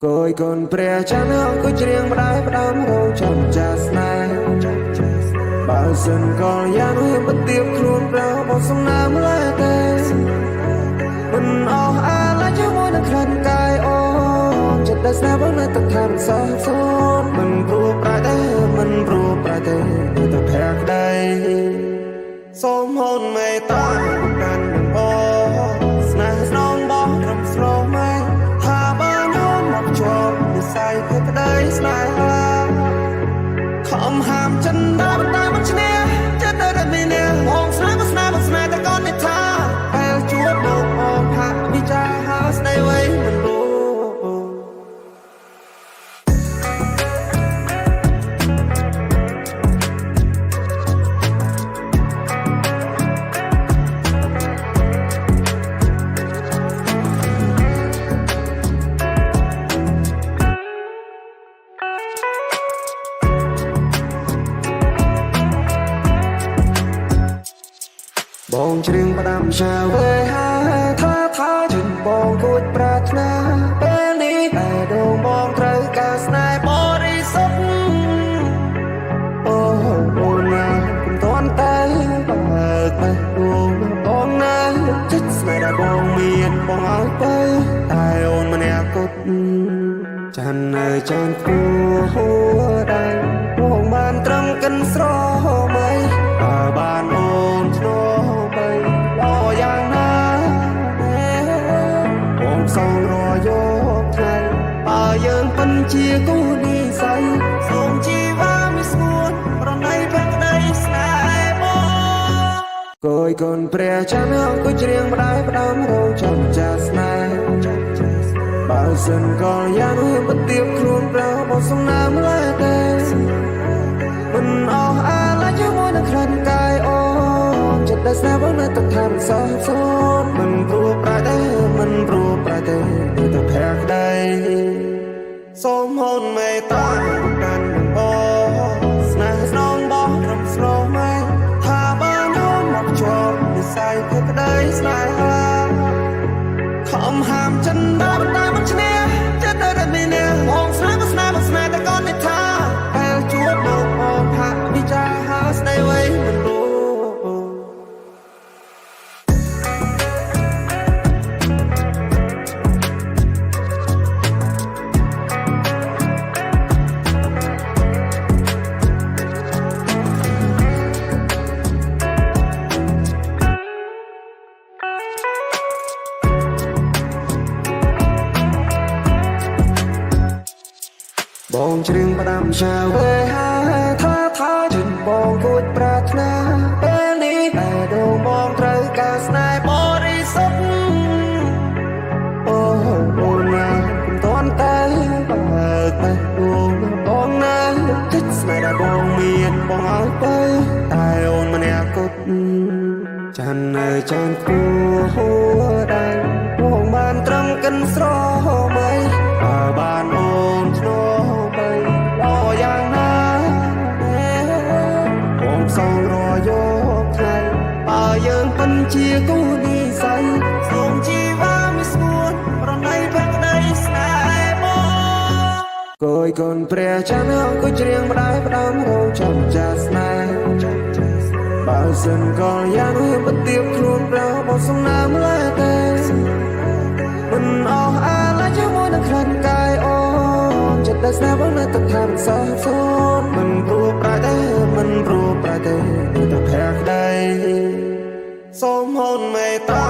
គយកូនព្រះច័ន្ទអង្គុយច្រៀងម្ដាយផ្ដើមរងចាំចាស្នេហ៍បើសិនកលយ៉ាងហ៊ានបន្ទាបខ្លួនប្របងសំណាមឡើយទេមិនអស់អាឡ័យជាមួយនឹងក្លិនកាយអូនចិត្តដែលស្នេហ៍បងនៅតែថាមិនសោះសូនមិនព្រោះប្រាទេមិនព្រោះប្រាទេនៅតែភក្តីសូមហូនមេត្តាកាន់នឹងបងស្នេហ៍ស្នងបងត្រឹមស្រមៃថាបានអូនមកជាប់និស័យភក្តីស្នេហា ខំហាមចិនដល់តែមិនឈ្នះចិត្តនៅតែមានអ្នកបងស្នេហ៍ស្នេហ៍ស្នេហ៍តែកូននេះថាពេលជួបលោកបងថាវិចារហើយស្នេហ៍វ័យមិនรู้ បងច្រៀងផ្ដាំឆាវេហាថាថាជិនបងគួចប្រាថ្នាពេលនេះតែដងបងត្រូវការស្នេហ៍បរិសុទ្ធអូអូនណាពុំទាន់តែបើកបេះដូងបងណាចិត្តស្នេហ៍ដែលបងមានបងឲ្យទៅតែអូនម្នាក់គត់ចាន់នៅចានគួហួដែរបងបានត្រឹមកិនស្រមៃបើបានអូនធ្នបីល្អយ៉ាងណាបងសងរយកថ្ងៃបើយើងពិនជាគូនិស័យសូមជីវ៉ាមានស្ងួនប្រណីភក្តីស្នេហ៍បង គយកូនព្រះច័ន្ទអង្គុយច្រៀងម្ដាយផ្ដើមរងចាំចាស្នេហ៍បើសិនកលយ៉ាងហ៊ានបន្ទាបខ្លួនប្របងសំណាមឡើយទេមិនអស់អាឡ័យជាមួយនឹងក្លិនកាយអូនចិត្តដែលស្នេហ៍បងនៅតែថាមិនសោះសូនមិនព្រោះប្រាទេមិនព្រោះប្រាទេនៅតែភក្តីសូមហូនមេត្តាកាន់នឹងបងស្នេហ៍ស្នងបងត្រឹមស្រមៃថាបានអូនមកជាប់និស័យភក្តីស្នេហា ខំហាមចិនដល់តែមិនឈ្នះចិត្តនៅតែមានអ្នកបងស្នេហ៍ស្នេហ៍ស្នេហ៍តែកូននេះថាពេលជួបលោកបងថាវិចារហើយស្នេហ៍វ័យមិនรู้ បងច្រៀងផ្ដាំឆាវេហាថាថាជិនបងគួចប្រាថ្នាពេលនេះតែដងបងត្រូវការស្នេហ៍បរិសុទ្ធអូអូនណាពុំទាន់តែបើកបេះដូងបងណាចិត្តស្នេហ៍ដែលបងមានបងឲ្យទៅតែអូនម្នាក់គត់ចាន់នៅចានគួហួដែរបងបានត្រឹមកិនស្រមៃបើបានអូនធ្នបីល្អយ៉ាងណាបងសងរយកថ្ងៃបើយើងពិនជាគូនិស័យសូមជីវ៉ាមានស្ងួនប្រណីភក្តីស្នេហ៍បង គយកូនព្រះច័ន្ទអង្គុយច្រៀងម្ដាយផ្ដើមរងចាំចាស្នេហ៍បើសិនកលយ៉ាងហ៊ានបន្ទាបខ្លួនប្របងសំណាមឡើយទេមិនអស់អាឡ័យជាមួយនឹងក្លិនកាយអូនចិត្តដែលស្នេហ៍បងនៅតែថាមិនសោះសូនមិនព្រោះប្រាទេមិនព្រោះប្រាទេនៅតែភក្តីសូមហូនមេត្តា